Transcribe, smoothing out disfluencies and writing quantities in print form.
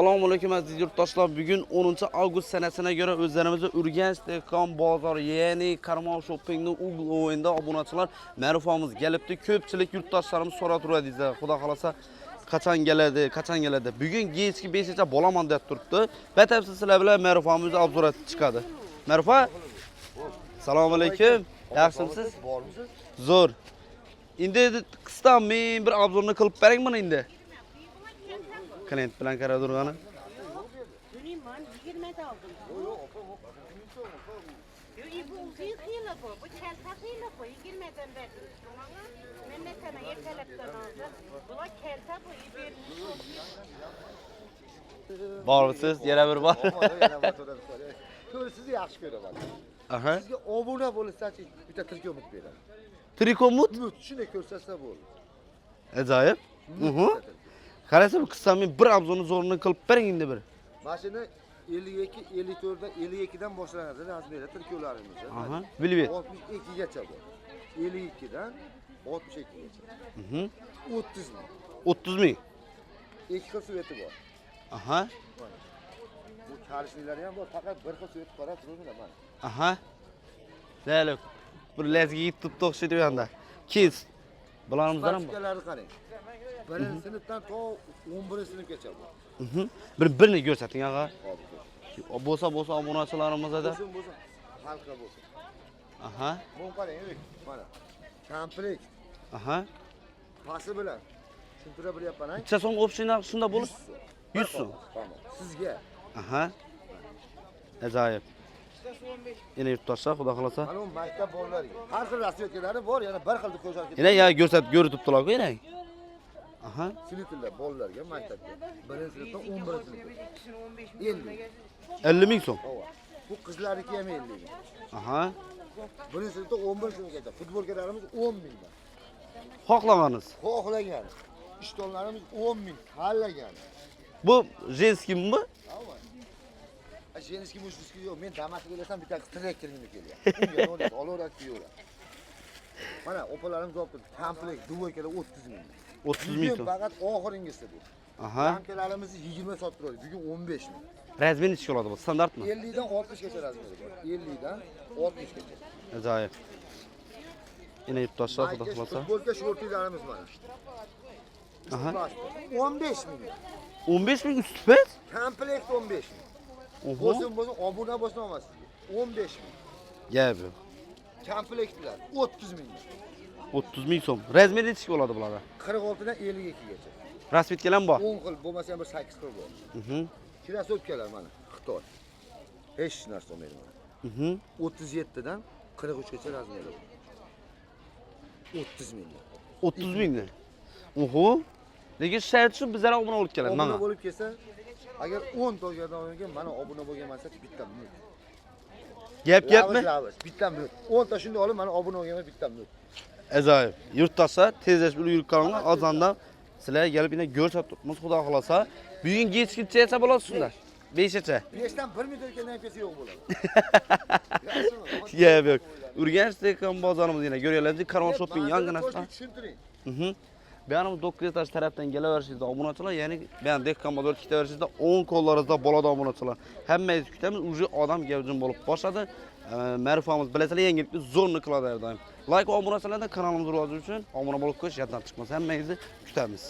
Assalomu alaykum, aziz yurtdoshlar. Bugun 10 avgust sanasına göre o'zlarimizni Urganch dehqon bozori, ya'ni Karmon Shoppingning угловойida obunachilar Ma'rufamiz kelibdi. Ko'pchilik yurtdoshlarimiz so'rab turadi, xudo xolasa qachon keladi, qachon keladi. Bugun kechki 5 gacha bo'laman deb turibdi. Batafsil sizlar bilan Ma'rufamiz обзор etib chiqadi. Ma'rufa, assalomu alaykum. Yaxshimisiz? Bormisiz? Zo'r. Endi qisqa men bir обзор ni qilib bering mana endi. Klient bilan qarab turgani. Bilmayman, 20'da aldım. Yok, bu uzun xiyla bu. Bu kelta xiyla bu. 20'den verdim bana. Men ne tane ertelepten aldım. Bular kelta bu. Vermiş. Bormisiz? Yana bir bor. To'g'ri, sizni yaxshi ko'raman. Aha. Sizga obuna bo'lsachi, bitta triko mut beraman. Triko mut? Mut, shunday ko'rsatsa bo'ldi. Ajoyib. Uhu. Qarasa, bu qisqa men bir обзор ni zo'rini qilib bering endi bir. Mashina 52, 54 dan 52 dan boshlanadi размер i trikolarimiz. Aha. Velvet. 62 gacha bor. 52 dan 62 gacha. 30 ming. 30 ming. Ikki xil цвет i bor. Aha. Mana. Bu karishliklari ham bor, faqat bir xil цвет qarab turibman mana. Aha. Dayli. Bir lazgi yetib o'xshaydi bu yoqda. Kids. Bularımızdan ham bor. Spachkalarni qarang. Birinchi sinfdan to 11 sinfgacha bor. Bir birini ko'rsating, og'a. Hozir. Bo'lsa bo'lsa obunachilarimizda. Bo'lsin, bo'lsin. Halqa bo'lsin. Aha. Buni qarang, ey, mana. Komplekt Aha. pasi bilan. Tushuntira bilyapman, a? Necha so'm общий narx shunda bo'lib? 100 so'm. Tamam. Sizga. Aha. Ajoyib. Yana yurtdoshlar, xudo xolasa. Mana bu maktab bolalariga. Har xil расцветка lari bor, yana bir xil ko'rsatib. Yana ya ko'rsatib ko'ritibdilar-ku yana. Aha. Sviterlar bolalarga maktabga. Birinchi sinfdan 11 sinfgacha. 50. 50 ming so'm. Ova. Bu qizlarniki ham 50 ming. Aha. Birinchi sinfdan 11 sinfgacha. Futbolkalarimiz 10 mingdan. Xohlaganingiz. Xohlagan. Ishtonlarimiz 10 ming, tanlagan. Bu женский mi bu? Ova. Женский, мужской yo'q. Men Damasga kelsam, bitta trek kirgim kelyapti. Unga nima olaveradi, kiyaveradi. Mana opalarimiz olib turdi. Komplekt двойка lar 30 ming. 30 ming Bugun so'm. faqat oxiringisi bu. Aha. Bankalarimizni 20 sotib turadi. Bugun 15 ming. Размер necha bo'ladi bu? Standartmi? 50 dan 60 gacha размер i bor. 50 dan 60 gacha. Ajoyib. Yana yurtdoshlar, xudo Mayka, xolasa. futbolka, shortilarimiz mana. Aha. 15 ming. 15 ming usti pes? Komplekt 15 ming. Oho. Bo'lsin, bo'lsin, obuna bo'lsin, olmas sizga. 15 ming. Gap yo'q. Komplektlar 30 ming. 30 ming so'm. Размер necha bo'ladi bularda? 46 dan 52 gacha. Расцветка lar ham bor. 10 xil bo'lmasa ham bir 8 xil bor. Krossovkalar mana Xitoy. Hech narsa olmaydi mana. 37 dan 43 gacha размер i bor. 30 ming. 30 mingdan. Oho. Lekin shart shu, bizlar obuna bo'lib keladi Obuna mana. bo'lib kelsa, agar 10 ta olgan, mana obuna bo'lgan bitta mut. Gap gapmi? Lavish, lavish, bitta mut. 10 ta shunday olib, mana obuna bo'lganman, bitta mut. Ajoyib. Yurtdoshlar, tezlashib ulgurib qolinglar. Ozonda sizlarga kelib yana ko'rsatib turibmiz, xudo xolasa. Bugun kechgacha bo'lasiz shunda. 5 gacha. 5 dan 1 minut o'tgandan keyin kelsa yo'q bo'ladi. Yaxshimi? Gap yo'q. Urganch dehqon bozorimiz yana ko'rganlaringizdek Karvon Shopping yonginasida. Tushuntiring. Bu yanimiz 9 etaj tarafdan kelaverishingizda obunachilar, ya'ni bu yan dehqon bozor ketaverishingizda o'ng qo'llaringizda bo'ladi obunachilar. Hammangizni kutamiz, уже odam gavjum bo'lib boshladi. Ma'rufamiz bilasizlar, yangilikni zo'rni qiladi har doim. Like va obunachilardan kanalimiz rivoji uchun obuna bo'lib qo'yish yoddan chiqmasin. Hammangizni kutamiz.